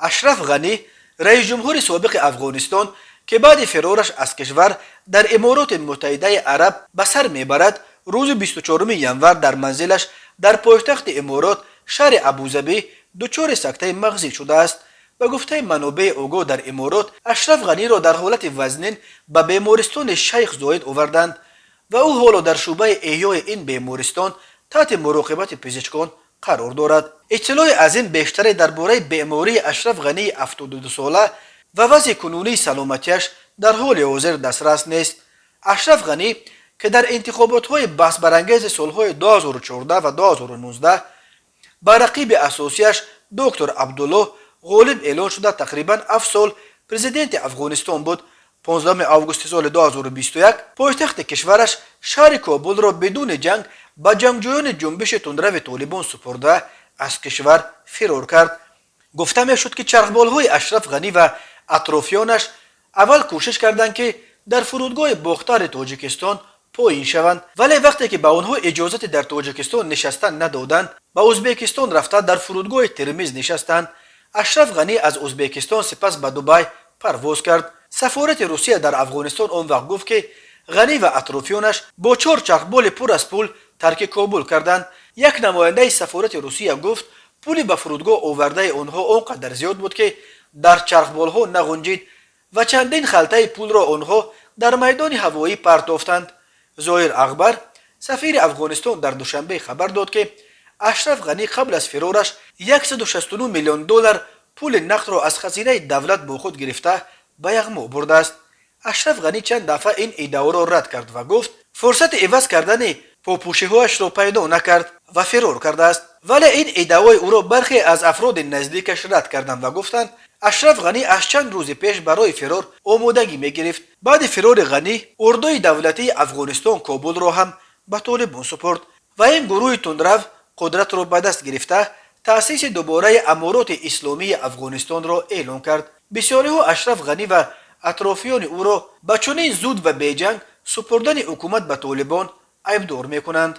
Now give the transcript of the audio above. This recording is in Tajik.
Ашраф Ғанӣ, раисҷумҳури собиқи Афғонистон, ки баъди фирораш аз кишвар дар Имороти Муттаҳидаи Араб ба сар мебарад, рӯзи 24 январ дар манзилаш дар пойтахти Иморот, шаҳри Абузабӣ, дучори сактаи мағзӣ шудааст. Ба гуфтаи манобеи огоҳ дар Иморот, Ашраф Ғаниро дар ҳолати вазнин ба бемористони Шайх Зоид оварданд ва ӯ ҳоло дар шӯъбаи эҳёи ин бемористон таҳти муроқибати пизишкон қарор дорад. Иттилои аз ин бештаре дар бораи бемории Ашраф Ғании 72сола ва вазъи кунунии саломатиаш дар ҳоли ҳозир дастрас нест. Ашраф Ғанӣ, ки дар интихоботҳои баҳсбарангези солҳои 2014 ва 2019 ба рақиби асосиаш доктор Абдуллоҳ ғолиб эълон шуда, тақрибан 7 сол президенти Афғонистон буд, 15 августи соли 2021 пойтахти кишвараш, шаҳри Кобулро, бидуни ҷанг ба ҷангҷӯёни ҷунбиши тундрави Толибон супурда, аз кишвар фирор кард. Гуфта мешуд, ки чархболҳои Ашраф Ғанӣ ва атрофиёнаш аввал кӯшиш карданд, ки дар фурудгоҳи Бохтари Тоҷикистон поин шаванд, вале вақте ки ба онҳо иҷозати дар Тоҷикистон нишастан надоданд, ба Ӯзбекистон рафта, дар фурудгоҳи Термиз нишастанд. Ашраф Ғанӣ аз Ӯзбекистон сипас ба Дубай парвоз кард. Сафорати Русия дар Афғонистон он вақт гуфт, ки Ғанӣ ва атрофиёнаш бо чор чархболи пур аз пул тарки Кобул карданд. Як намояндаи сафорати Русия гуфт, пули ба фурудгоҳ овардаи онҳо он қадар зиёд буд, ки дар чархболҳо нағунҷид ва чандин халтаи пулро онҳо дар майдони ҳавоӣ партофтанд. Зоҳир Акбар, сафири Афғонистон дар Душанбе, хабар дод, ки Ашраф Ғанӣ қабл аз фирораш 169 миллион доллар пули нақдро аз хазинаи давлат бо худ гирифта, ба яғмо бурдааст. Ашраф Ғанӣ чанд дафъа ин иддаоро рад кард ва гуфт, фурсати иваз кардани попӯшиҳояшро пайдо накард ва фирор кардааст. Вале ин иддаои ӯро бархе аз афроди наздикаш рад карданд ва гуфтанд, Ашраф Ғанӣ аз чанд рӯзи пеш барои фирор омодагӣ мегирифт. Баъди фирори Ғанӣ урдуи давлатии Афғонистон Кобулро ҳам ба Толибон супурд ва ин гурӯҳи тундрав қудратро ба даст гирифта, таъсиси дубораи Амороти Исломии Афғонистонро эълон кард. Бисёриҳо Ашраф Ғанӣ ва атрофиёни ӯро ба чунин зуд ва беҷанг супурдани ҳукумат ба Толибон айбдор мекунанд.